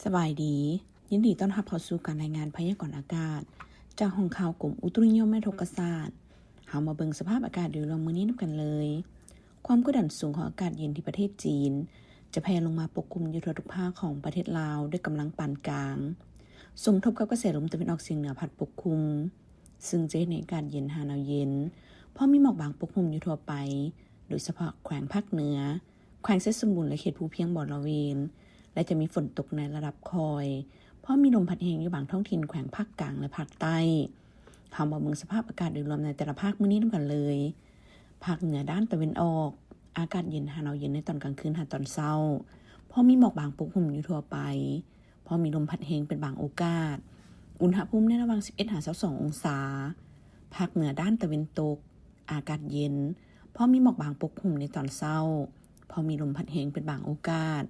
ສະບາຍດີ, ຍິນດີຕ້ອນຮັບເຂົ້າສູ່ການລາຍງານພະຍາກອນອາກາດ ຈາກຫ້ອງຂ່າວກົມອຸຕຸນິຍົມແລະອຸທົກກະສາດ. ເຮົາມາເບິ່ງສະພາບອາກາດໂດຍລວມມື້ນີ້ນຳກັນເລີຍ. ຄວາມກົດດັນສູງຂອງອາກາດເຢັນທີ່ປະເທດຈີນ ຈະແຜ່ລົງມາປົກຄຸມຢູ່ທົ່ວທຸກພາກຂອງປະເທດລາວດ້ວຍກຳລັງປານກາງ, ສົມທົບກັບກະແສລົມຕາເວັນອອກສຽງເໜືອພັດປົກຄຸມ, ຊຶ່ງຈະເຮັດໃຫ້ອາກາດເຢັນຫາໜາວເຢັນ, ພໍມີໝອກບາງປົກຄຸມຢູ່ທົ່ວໄປ, ໂດຍສະເພາະແຂວງພາກເໜືອ, ແຂວງໄຊສົມບູນ ແລະ ເຂດພູພຽງບໍລະເວນ ແລະ ຈະມີຝົນຕົກໃນລະດັບຄ່ອຍ, ພໍມີລົມພັດແຮງຢູ່ບາງທ້ອງຖິ່ນແຂວງພາກກາງ ແລະ ພາກໃຕ້. ເຮົາມາເບິ່ງສະພາບອາກາດໂດຍລວມໃນແຕ່ລະພາກມື້ນີ້ນຳກັນເລີຍ. ພາກເໜືອດ້ານຕາເວັນອອກ, ອາກາດເຢັນຫາໜາວເຢັນໃນຕອນກາງຄືນຫາຕອນເຊົ້າ, ພໍມີໝອກບາງປົກຄຸມຢູ່ທົ່ວໄປ, ພໍມີລົມພັດແຮງເປັນບາງໂອກາດ, ອຸນຫະພູມໃນລະຫວ່າງສິບເອັດຫາຊາວສອງອົງສາ. ພາກເໜືອດ້ານຕາເວັນຕົກ, ອາກາດເຢັນ, ພໍມີໝອກບາງປົກຄຸມໃນຕອນເຊົ້າ, ພໍມີລົມພັດແຮງເປັນບາງໂອກາດ,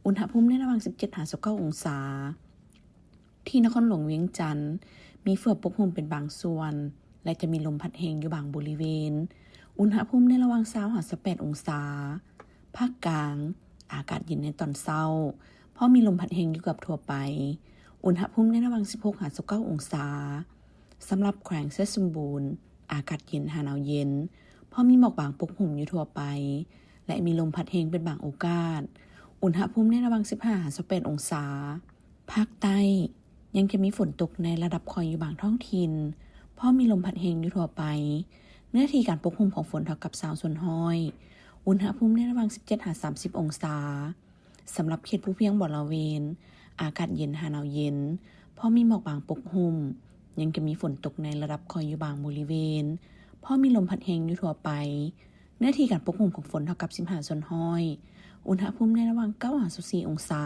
ອຸນຫະພູມໃນລະຫວ່າງສິບເຈັດຫາຊາວເກົ້າອົງສາ. ທີ່ນະຄອນຫຼວງວຽງຈັນ ມີເຝືອປົກຄຸມເປັນບາງສ່ວນ ແລະ ຈະມີລົມພັດແຮງຢູ່ບາງບໍລິເວນ, ອຸນຫະພູມໃນລະຫວ່າງຊາວຫາຊາວແປດອົງສາ. ພາກກາງ, ອາກາດເຢັນໃນຕອນເຊົ້າ, ພໍມີລົມພັດແຮງຢູ່ເກືອບທົ່ວໄປ, ອຸນຫະພູມໃນລະຫວ່າງສິບຫົກຫາຊາວເກົ້າອົງສາ. ສຳລັບແຂວງໄຊສົມບູນ, ອາກາດເຢັນຫາໜາວເຢັນ, ພໍມີໝອກບາງປົກຄຸມຢູ່ທົ່ວໄປ ແລະ ມີລົມພັດແຮງເປັນບາງໂອກາດ, ອຸນຫະພູມໃນລະຫວ່າງສິບຫ້າຫາຊາວແປດອົງສາ. ພາກໃຕ້ ຍັງຈະມີຝົນຕົກໃນລະດັບຄ່ອຍຢູ່ບາງທ້ອງຖິ່ນ, ພໍມີລົມພັດແຮງຢູ່ທົ່ວໄປ, ເນື້ອທີ່ການປົກຄຸມຂອງຝົນເທົ່າກັບຊາວສ່ວນຮ້ອຍ, ອຸນຫະພູມໃນລະຫວ່າງສິບເຈັດຫາສາມສິບອົງສາ. ສຳລັບເຂດພູພຽງບໍລະເວນ, ອາກາດເຢັນຫາໜາວເຢັນ, ພໍມີໝອກບາງປົກຄຸມ, ຍັງຈະມີຝົນຕົກໃນລະດັບຄ່ອຍຢູ່ບາງບໍລິເວນ, ພໍມີລົມພັດແຮງຢູ່ທົ່ວໄປ, ເນື້ອທີ່ການປົກຄຸມຂອງຝົນເທົ່າກັບສິບຫ້າສ່ວນຮ້ອຍ, ອຸນຫະພູມໃນລະຫວ່າງເກົ້າຫາຊາວສີ່ອົງສາ.